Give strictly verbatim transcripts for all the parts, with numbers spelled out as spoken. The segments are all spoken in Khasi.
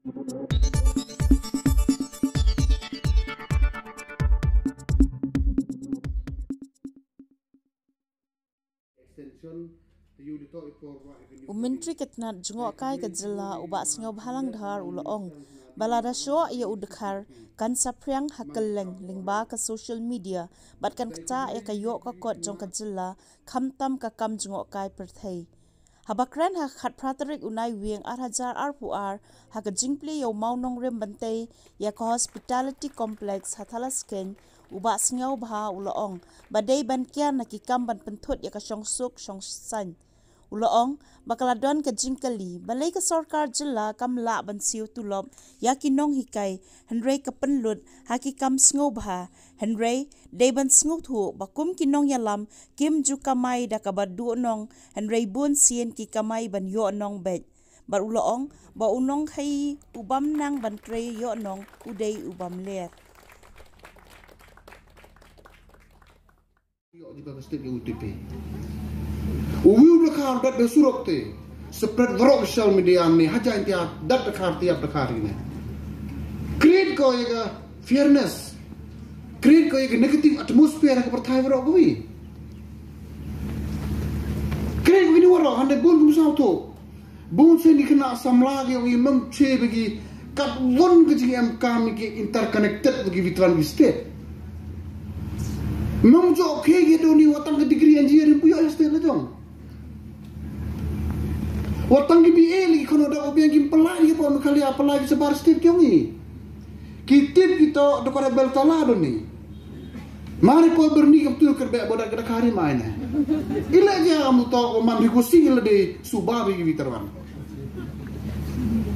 U Myntri ka tnat jngohkai ka jylla u Bah Sniawbhalang Dhar u la ong ba lada shoh ïa u dkhar kan saphriang ha kylleng lyngba ka social media bad kan ktah ïa ka ïoh ka kot jong ka jylla khamtam ka kam jngohkai pyrthei. Haba kren ha ka khatphra tarik u Naiwieng ar hajar arphew ar ha ka jingplie ïa u mawnongrim ban tei ïa ka Hospitality Complex ha Thadlaskeiñ, u Bah Sniawbha u la ong ba dei ban kiar na ki kam ban pynthut ïa ka shongsuk shongsaiñ. U la ong ba ka la don ka jingkylli balei ka sorkar jylla kam lah ban siew tulop ïa ki nonghikai hynrei ka pynlut ha ki kam sngewbha, hynrei dei ban sngewthuh ba kum ki nongïalam kim ju kamai da kaba duh nong hynrei bun sien ki kamai ban ïoh nong beit. Bad u la ong ba u nongkhaii u bym nang ban trei ïoh nong, u dei u bym ler. Ïoh jingkyrkhu state ïa u T P. U wi u dkhar dat da surok te. Spread waroh social media ne ha Jaintia dat dkhar te ïap dkhar ne. Create ko ïa ka fairness. Create ko ïa ka negative atmosphere ha ka pyrthai waroh ko wi. Create ko ïa ni waroh hynrei bun kum sawthuh. Bun sien ki khynnah samla ki ong i mem che ba ki kat won ka jingem kam ki interconnected ba ki veteran ki state. Mem jok ke ki doni wat tang ka degree engineering pu ïoh state la jong. Wat tang ki B A la ki kono da u biang ki pelai ki pom Meghalaya pelai ki sebar state ki ong i. Ki tip ki to da kora bel tala doni. Mari poi Berni kam tu kerbek bodak kena kari mai ne. Ila je amu to ko man riku sing ila de suba bagi veteran.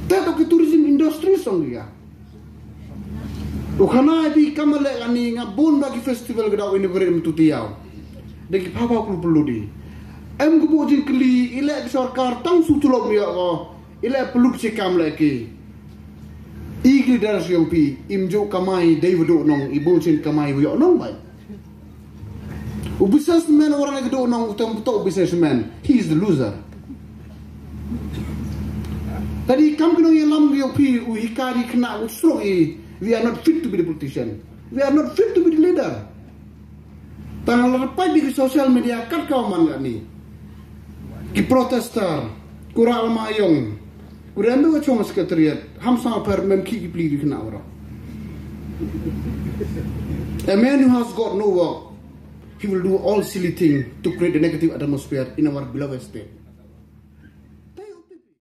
Te to ke tourism industry song dia. U khana bi kamale ani nga bun bagi festival ke dau inaugurate mtu tiau. De ki papa kul peludi. Em ke bu jingkli ila ke sorkar tang su tulop dia ko. Ila peluk si kam leki. I ki dar siang pi im ju kamai dei wadu nong i bun sin kamai wadu nong bai. U businessman orang lagi do nong utam betul businessman. He is the loser. Tadi kam kino ïalam ïa pi u hikari kena u stroke i. We are not fit to be the politician. We are not fit to be the leader. Tang la pai di social media kat kau man ni. Ki protester, kura lama yong, kura mbe wa chong secretariat, ham sa per mem ki ki pli di kena ora. A man who has got no work, he will do all silly thing to create a negative atmosphere in our beloved state.